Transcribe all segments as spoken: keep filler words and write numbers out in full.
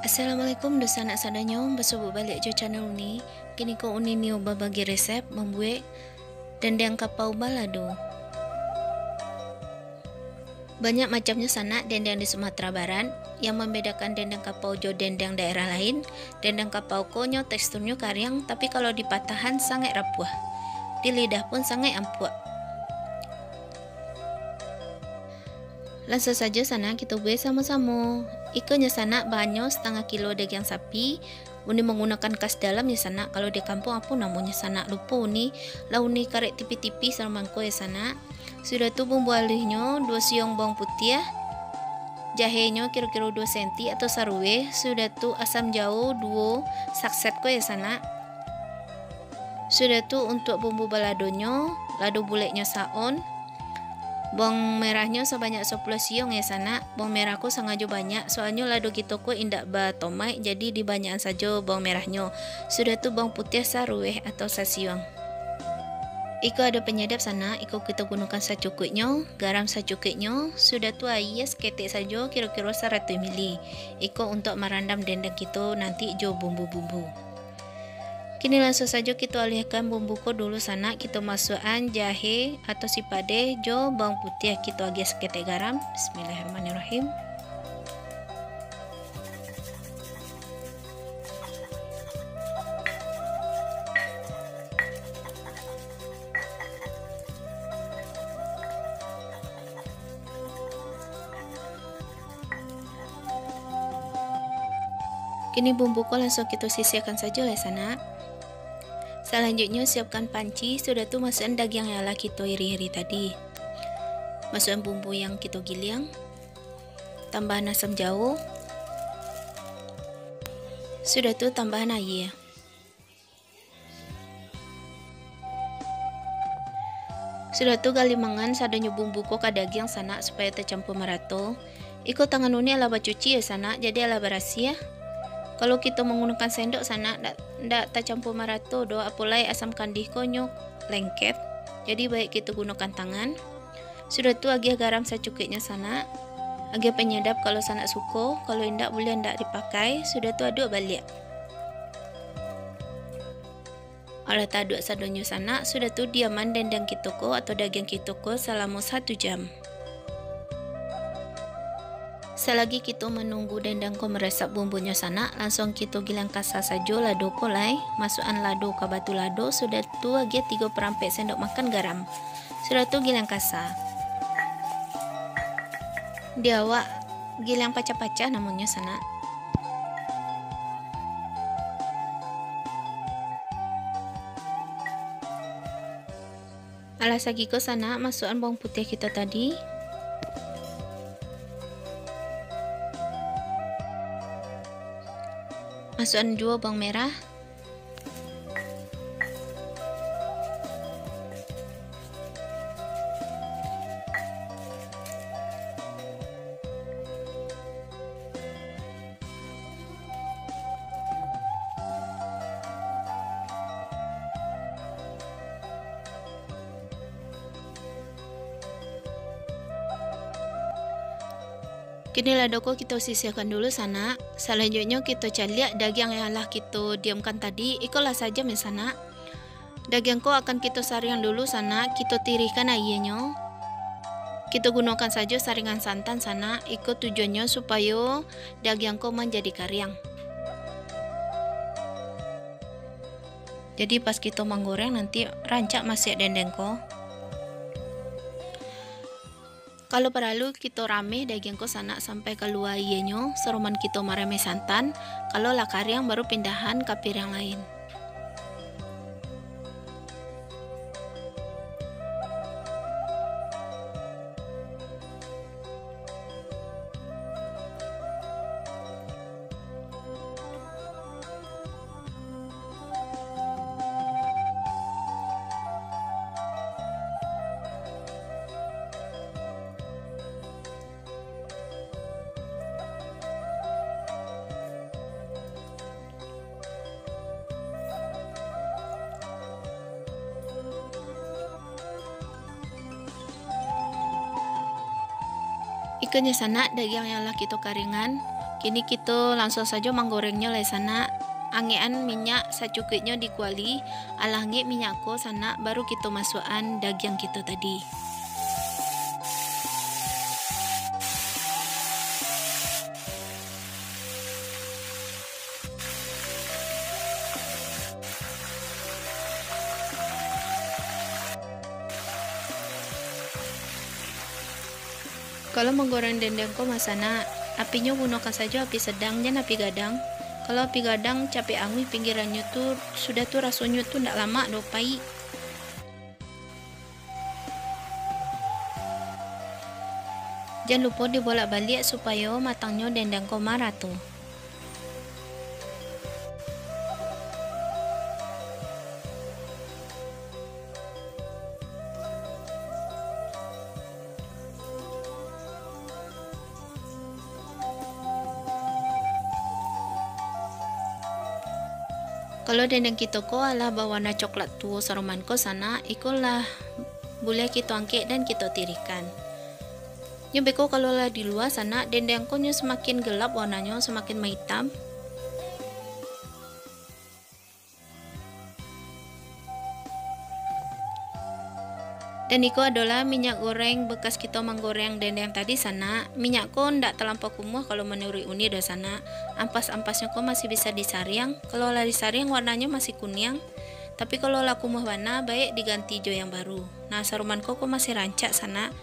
Assalamualaikum, dunsanak sadonyo, basuo baliak jo channel Uni. Kini ko Uni nio babagi resep mambuek dendeng kapau balado. Banyak macamnyo sanak dendeng di Sumatera Barat. Yang mambedakan dendeng kapau jo dendeng daerah lain, dendeng kapau ko nyo teksturnyo kariang, tapi kalau dipatahan sangaik rapuah. Di lidah pun sangaik ampuak. Lansuang sajo sanak kito buek samo-samo. Iko nyo sanak bahanyo satangah kilo dagiang sapi. Uni manggunokan khas dalam yo sanak. Kalau di kampuang apo namonyo sanak? Lupo Uni. Lah Uni karek tipih-tipih samo mangko yo sanak. Sudah tu bumbu aluihnyo duo siong bawang putiah, jahenyo kiro-kiro duo senti atau saruweh, sudah tu asam jawo duo sakset ko yo sanak. Sudah tu untuak bumbu baladonyo, lado buleknyo saon, bawang merahnyo sabanyak sapuluah siong yo sanak. Bawang merah ko sangajo banyak, soalnyo lado kito ko indak batomaik, jadi dibanyakan sajo bawang merahnyo. Sudah tu bawang putiah saruweh atau sasiong. Iko ado panyadap sanak, iko kito gunokan sacukuiknyo, garam sacukuiknyo, sudah tu aia saketek sajo, kiro-kiro saratuih mili. Iko untuak marandam dendeng kito nanti jo bumbu-bumbu. Kini lansuang sajo kito aluihkan bumbu ko dulu sanak, kito masuakan jahe atau sipadeh jo bawang putiah, kito agiah saketek garam. Bismillahirrahmanirrahim. Kini bumbu ko lansuang kito sisiahkan sajo lai sanak. Salanjuiknyo siapkan panci, sudah tu masuakan dagiang yang lah kito iring-iring tadi. Masuakan bumbu yang kito giliang, tambahan asam jawo, sudah tu tambahan aia. Sudah tu galimangan sadonyo bumbu ko ka dagiang sanak supayo tacampua marato. Iko tangan Uni alah bacuci yo sanak, jadi alah barasiah. Kalau kito manggunokan sendok sanak, ndak, ndak tacampua marato doh, apo lai asam kandih ko nyo lengket. Jadi baiak kito gunokan tangan. Sudah tu agiah garam sacukuiknyo sanak. Agiah panyadap kalau sanak suko, kalau indak buliah indak dipakai. Sudah tu aduak baliak. Alah taaduak sadonyo sanak, sudah tu diaman dendeng kito ko atau dagiang kito ko salamo satu jam. Salagi kito manunggu dendeng ko maresap bumbunyo sanak, lansuang kito giliang kasa sajo lado ko lai. Masuakan lado ka batu lado, sudah tu agiah tigo parampek sendok makan garam. Sudah tu giliang kasa. Di awak giliang pacah-pacah namonyo sanak. Alah sagiko sanak, masuakan bawang putiah kito tadi. Masuakan juo bawang merah. Kini lado ko kito sisiahkan dulu sanak. Salanjuiknyo kito caliak dagiang yang lah kito diamkan tadi. Iko lah sajam yo sanak. Dagiang ko akan kito sariang dulu sanak, kito tirihkan aianyo. Kito gunokan sajo saringan santan sanak, iko tujuannyo supayo dagiang ko manjadi kariang. Jadi pas kito manggoreng nanti rancak masiak dendeng ko. Kalau paralu, kito rameh dagiang ko sanak sampai kalua aianyo, saroman kito marameh santan. Kalau lah kariang, baru pindahan ka piriang lain. Ikonyo sanak, dagiang yang lah kito karingan, Kini kito langsuang sajo manggorengnyo lai sanak. Angekan minyak sacukuiknyo di kuali, alah angek minyak ko sanak, baru kito masuakan dagiang kito tadi. Kalau manggoreng dendeng ko mah sanak, apinyo gunokan sajo api sadang, jan api gadang. Kalau api gadang, capek anguih pinggirannyo tu, sudah tu rasonyo tu ndak lamak doh, paik. Jan lupo dibolak-baliak supayo matangnyo dendeng ko marato. Kalau dendeng kito ko alah bawarna coklat tuo saroman ko sanak, iko lah buliah kito angkek dan kito tirikan. Nyo beko kalau lah di lua sanak, dendeng ko nyo samakin gelap warnanyo, samakin maitam. Dan iko adolah minyak goreng bekas kito manggoreng dendeng tadi sanak. Minyak ko ndak talampau kumuah kalau manuruik Uni doh sanak. Ampas-ampasnyo ko masih bisa disariang. Kalau lah disariang warnanyo masih kuniang. Tapi kalau lah kumuah bana, baik diganti jo yang baru. Nah, saroman ko, ko masih rancak sanak.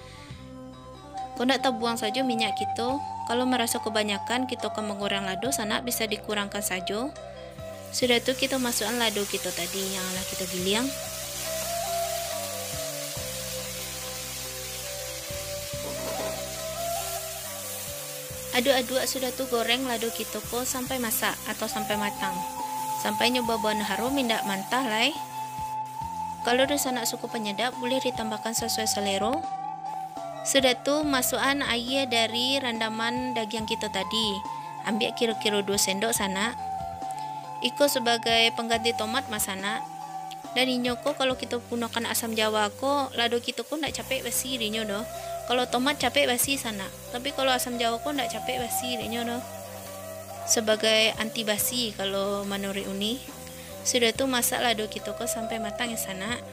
Ko ndak tabuang sajo minyak kito. Kalau maraso kabanyakan kito ka manggoreng lado sanak, bisa dikurangkan sajo. Sudah tu kito masuakan lado kito tadi yang lah kito giliang. Aduak-aduak sudah tu goreng lado kito ko sampai masak atau sampai matang. Sampai nyo babuan harum indak mantah lai. Kalau dunsanak suko panyadap, buliah ditambahkan sasuai salero. Sudah tu, masuakan aia dari randaman dagiang kito tadi. Ambiak kiro-kiro duo sendok sanak. Iko sabagai pangganti tomat mah sanak. Dan inyo ko, kalau kito gunokan asam jawa ko, lado kito ko ndak capek basi dinyo doh. Kalau tomat capek basi sanak. Tapi kalau asam jawa ko ndak capek basi dinyo doh. Sabagai anti basi kalau manuruik Uni. Sudah tu masak lado kito ko sampai matang ya sanak.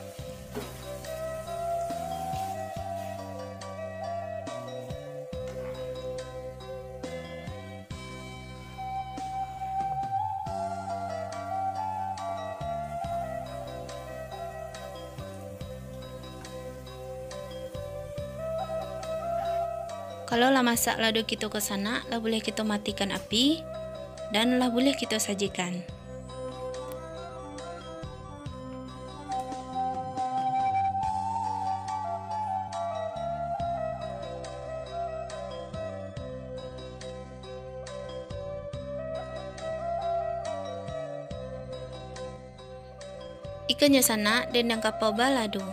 Kalau lah masak lado kito ko sanak, lah buliah kito matikan api, dan lah buliah kito sajikan. Ikonyo sanak, dendeng kapau balado.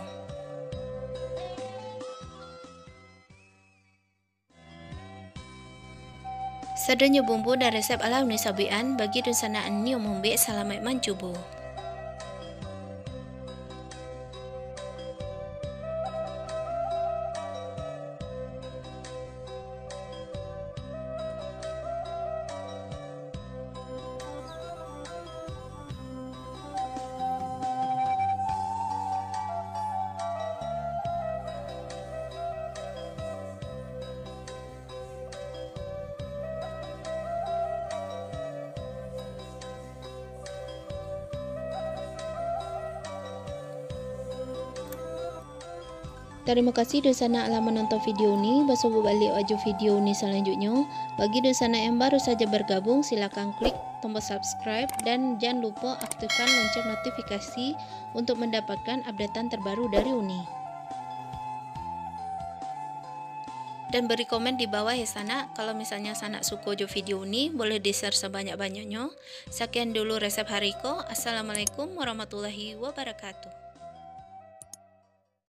Sadonyo bumbu dan resep alah Uni sabuikan, bagi dunsanak Uni Om Hombek, salamaik mancubo. Tarimo kasih dunsanak lah manonton video Uni, basobok baliak jo video Uni salanjutnyo. Bagi dunsanak yang baru saja bergabung, silakan klik tombol subscribe dan jan lupo aktifkan lonceng notifikasi untuk mendapatkan updatean terbaru dari Uni. Dan beri komen di bawah ya sanak, kalau misalnya sanak suko jo video Uni, boleh di-share sebanyak-banyaknyo. Sekian dulu resep hari ko. Assalamualaikum warahmatullahi wabarakatuh.